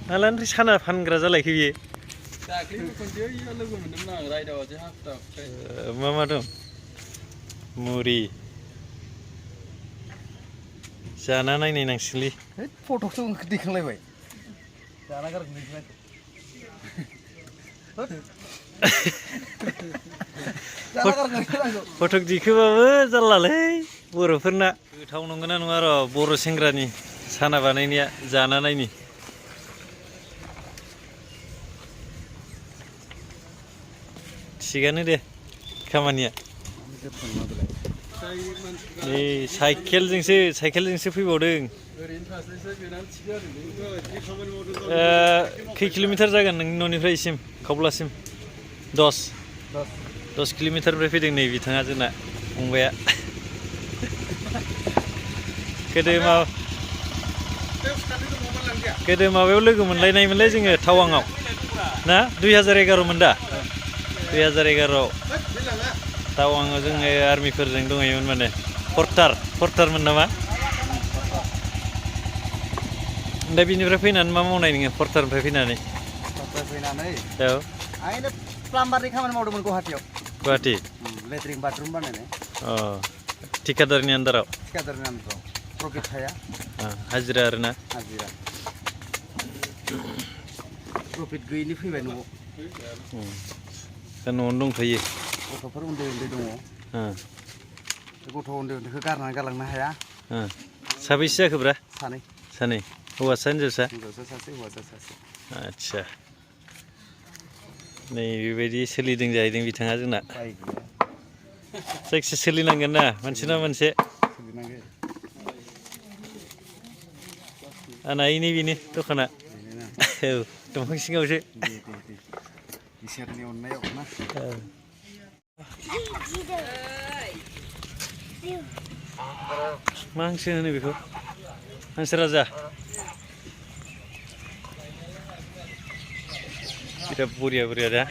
मालानिफ्राय साना फानग्रा जालायखो बियो दाख्लैबो खनसे लोगो मोन्दोंमोन आं रायदावआसो हाखुदाखु मा दं मुरि जाना नायनाय नांसिगोनलै फट'खौ दैखांलायबाय जाना गारगोन फटक दिखोबाबो जारलालै बर'फोरना गोथाव नंगौना नङा र' बर' सेंग्रानि साना बानायनाया जाना नायनि थिगानो दे खामानिया नै साइकेलजोंसो फैबावदों खै किल'मिटार जागोन नोंनि न'निफ्राय इसिम खावब्लासिम 10 किल'मिटारनिफ्राय फैदों नै बिथाङा जोंना फंबाया गोदो माबायाव लोगो मोनलायनायमोनलै जोङो टावाङाव ना 2011 मोन दा 2011 टावाङाव जोङो आर्मिफोरजों दंहैयोमोन माने फर्टारमोन नामा दा बिनिफ्राय फैनानै मा मावनाय नोङो फर्टारनिफ्राय फैनानै औ आंनो प्लाम्बारनि खामानि मावदोंमोन गुवाहाटी लेट्रिन बाथरुम बानायनाय ठिकादारनि आन्दाराव प्रफिट थाया हाजिरा आरोना हाजिरा प्रफिट गैयिनि फैबाय न'आव दा न'आवनो दंथ'यो गथ'फोर उन्दै दङ गथ' उन्दैखौ गारनानै गालांनो हाया साबैसे जाखोब्रा सानै हौवासा हिन्जावसा सासे हौवासा सासे आदसा नै बेबायदि सोलिदों जाहैदों बिथाङा जोंना जायखिया सोलिनांगोन ना मोनसे ना मोनसे आंना इनि बेनो दखाना औ दंफां सिङावसो इसोरनि अननायाव ना मा हांसो होनो बेखौ हांसो राजा बिराद बरिया दा